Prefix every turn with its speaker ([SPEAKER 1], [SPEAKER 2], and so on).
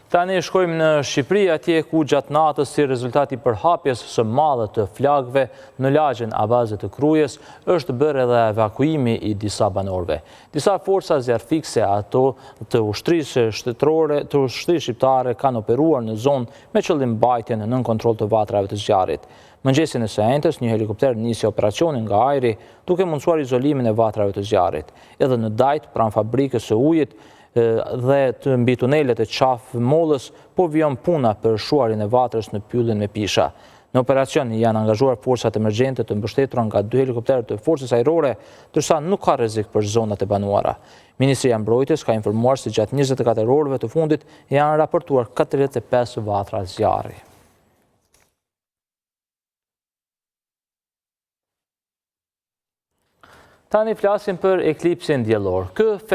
[SPEAKER 1] Tani shkojmë në Shqipëri, atje ku gjatë natës si rezultat i përhapjes së madhe të flakëve në lagjen Abaze të Krujës, është bërë edhe evakuimi i disa banorëve. Disa forca zjarrfikëse ato të ushtrisë shtetërore, të ushtrisë shqiptare kanë operuar në zonë me qëllim mbajtjen nën kontroll të vatrave të zjarrit. Mëngjesin e së enjtes, një helikopter nisi operacionin nga ajri, duke mundësuar izolimin e vatrave të zjarrit. Edhe në Dajt, pranë fabrikës së ujit, dhe të mbi tunelet e Qafë Mollës po vijon puna për shuarjen e vatrës në pyllin me pisha. Në operacion janë angazhuar forcat emergjente të mbështetura nga dy helikopterë të forcës ajrore, ndërsa nuk ka rrezik për zonat e banuara. Ministria e Mbrojtjes ka informuar se gjatë 24 orëve të fundit janë raportuar 45 vatra zjarri. Tani flasim për eklipsin diellor. Ky.